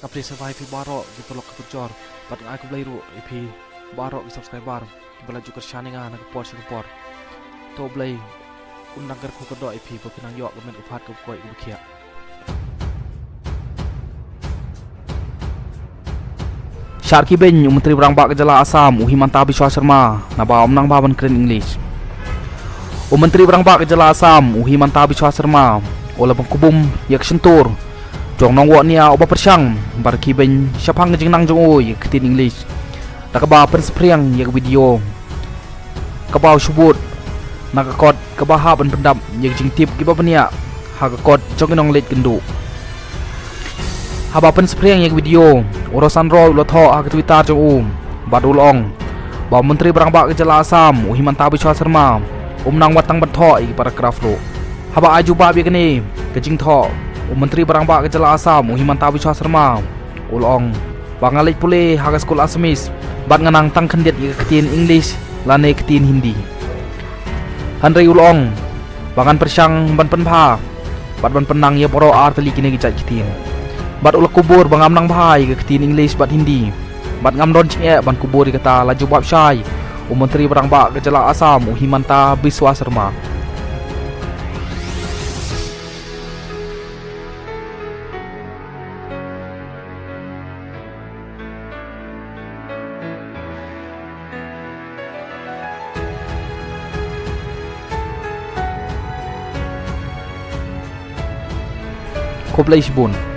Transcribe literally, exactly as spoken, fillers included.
Ka plie sngewbha ïa phi baroh ki paralok ki parajor bad nga ai khublei ruh ïa phi baroh ki subscriber kiba la ju kyrshan ïa nga na ka por sha ka por. To Blei un nang kyrkhu kyrdoh ïa phi ba phin nang ïoh ka met ka phad kaba koit kaba khiah. Shah ki beiñ, u Myntri ba rangbah ka jylla Assam u Himanta Biswa Sarma naba um nang bha ban kren English. U Myntri ba rangbah ka jylla Assam u Himanta Biswa Sarma u la pynkup bum ïa ka shyntur jong u nongwah nia uba pyrshang ba ki beiñ shaphang ka jingnang jong u ïa ka ktien English da kaba pynsaphriang ïa ka video kaba u shu bud na ka kot kaba hap ban pyndap ïa ka jingtip kiba bniah ha ka kot jong ki nongleit kynduh. Haba pynsaphriang ïa ka video, u Roshan Roy u la thoh ha ka Twitter jong u bad u la ong ba u Myntri ba rangbah ka jylla Assam u Himanta Biswa Sarma um nang wat tang ban thoh ïa ki paragraph ruh. Haba ai jubab ïa kane ka jingthoh, u Myntri ba rangbah ka jylla Assam u Himanta Biswa Sarma u la ong ba nga leit pule ha ka skul Assamese bad nga nang tang khyndiat ïa ka ktien English lane ktien Hindi. Hynrei u la ong ba ngan pyrshang ban pynbha bad ban pynnang ïa baroh ar tylli kine ki jait ktien. Bad u la kubur ba ngam nang bha ïa ka ktien English bad Hindi bad ngam don jingeh ban kubur ïa kata, la jubab shai u Myntri ba rangbah ka jylla Assam u Himanta Biswa Sarma. Khublei shibun.